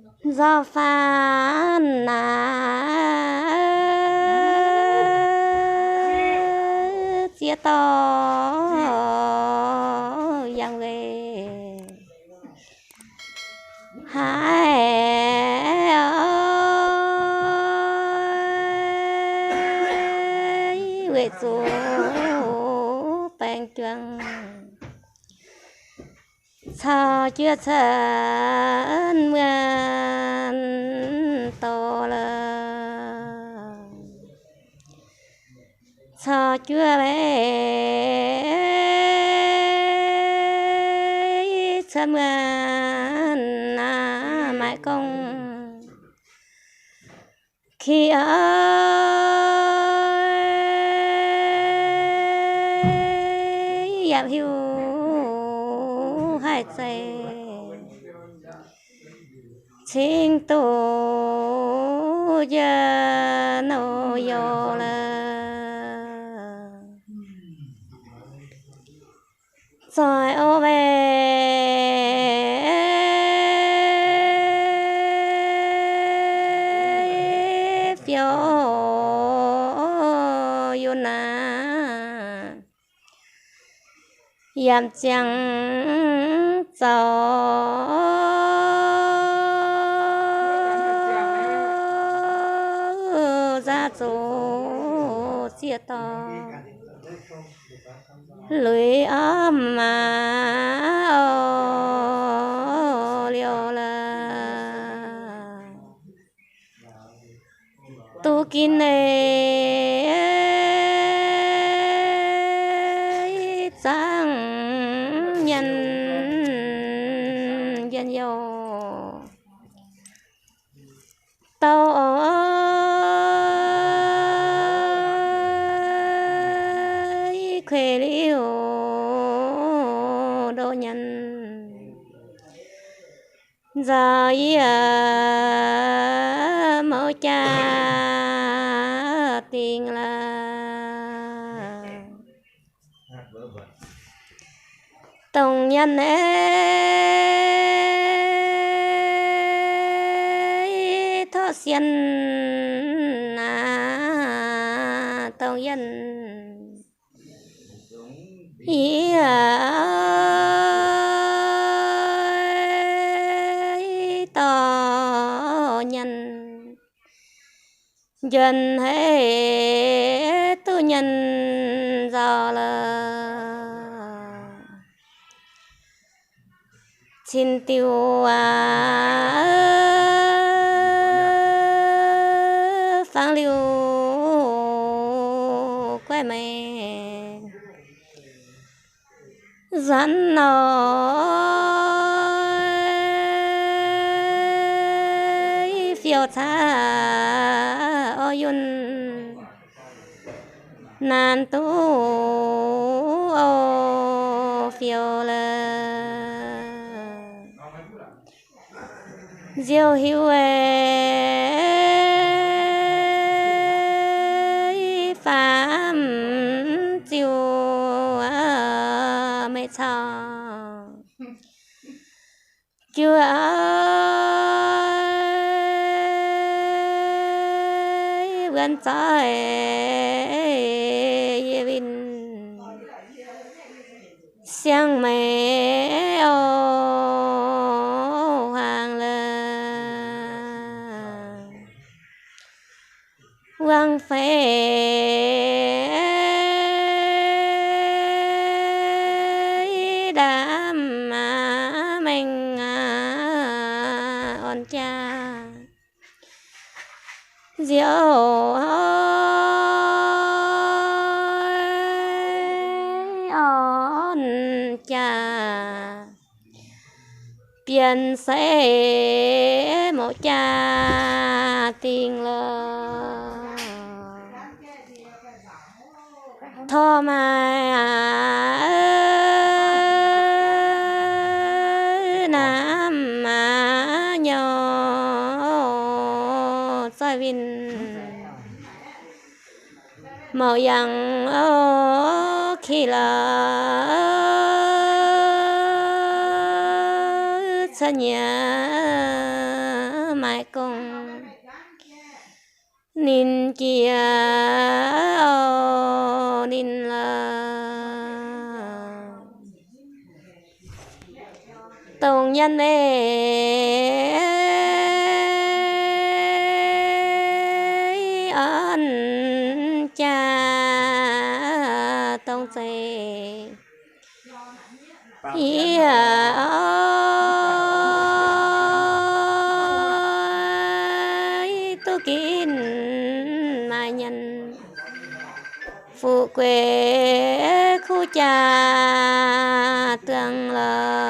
Nzauh faanv naaiv ziex dauh yangh weic haiz weic zuqc baengh juangc caux juov cuotv muonh doz lorqc. Caux juov weic cuotv muonh naaiv maaih gong ki yaac hiuv haih zeiz cingx duqv njien-youh lorqc. Zoih o weic fiou yunh naaiv, yaac ziangh zaux nzaav zoqc zieqc dorngx luiz orv maaz orv liouh lorqc. Duqv ginv ei zaangv nyanc njien-youh dauh oix kueic liuh ndoqv nyanc nzauh yie mouz jaa-dingh lorqc. Dongh nyanc ei torqv sienh aac, dongh yienh yie dorh nyanc njuonx haic duqv nyanc nzauh lorqc. Cin diuh aac, fangx liuh guaih meih zanc nor, fiou caav orv yunh naanc duqv orv fiou lorqc. Nziouv hiuv ei faam ziuh meih caux juov wuonv zoih yie winh siang meih oc huaang lorqc. Wuong fei ndaamv maah mengh aac orn jaa nziouv orn jaa bienh seix mouz jaa-dingh lorqc. Torv maaih aac naamh maah nyorx zoih winh mouc yangh oc ki lorqc cuotv nyiec maiv gong. Ninh jiex ninh lorqc. Dongh nyei an jaax dongh zeiz yie duqv ginv maaih nyanc, fuqv gueix kuv jaa duangh lorqc.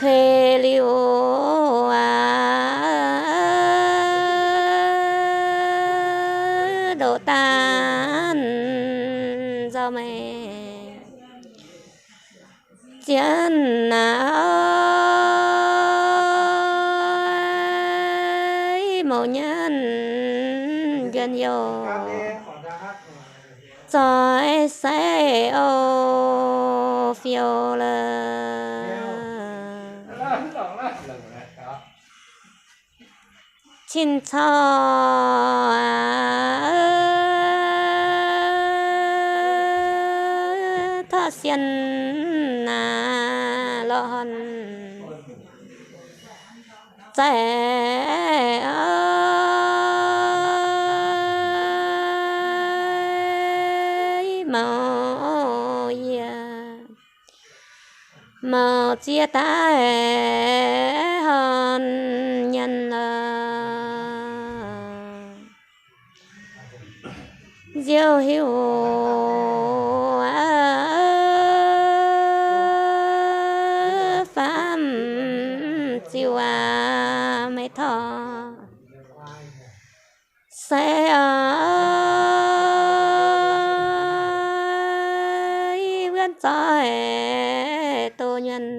Kuei liuz aac, ndoqc daan nzauh maengc zien naaic, mouz nyanc njuonx youh, zoih saiv oix fiou lorqc. Cin cau aac, tov sien naaic lorqc horn zaiv oix mouz yie, mouz ziex daaih horn nyanc lorqc. Nziouv hiuv aac, faam ziux aac, maiv torqv saiv aac, wuonv zoih doz nyanc,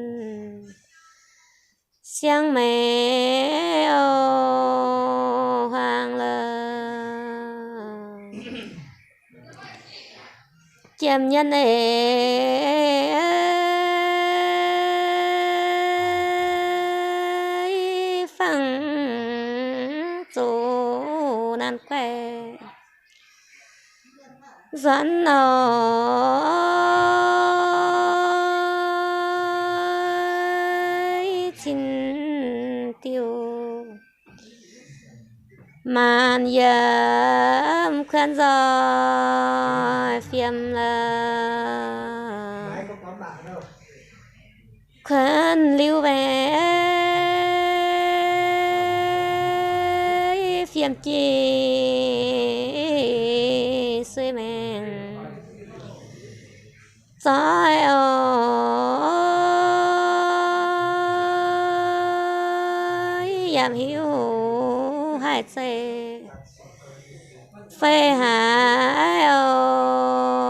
siang meih oix huaang lorqc. Jiem nyanc eix fangx zuqc naanc guaih nzuonx oc, cin diuh maanc yiem kuonx nzoih fiem lorqc. Kuonx liuz weic fiem jiex sueih maengc zoih oc, yaac hiuv haih zeiz fei haic oc.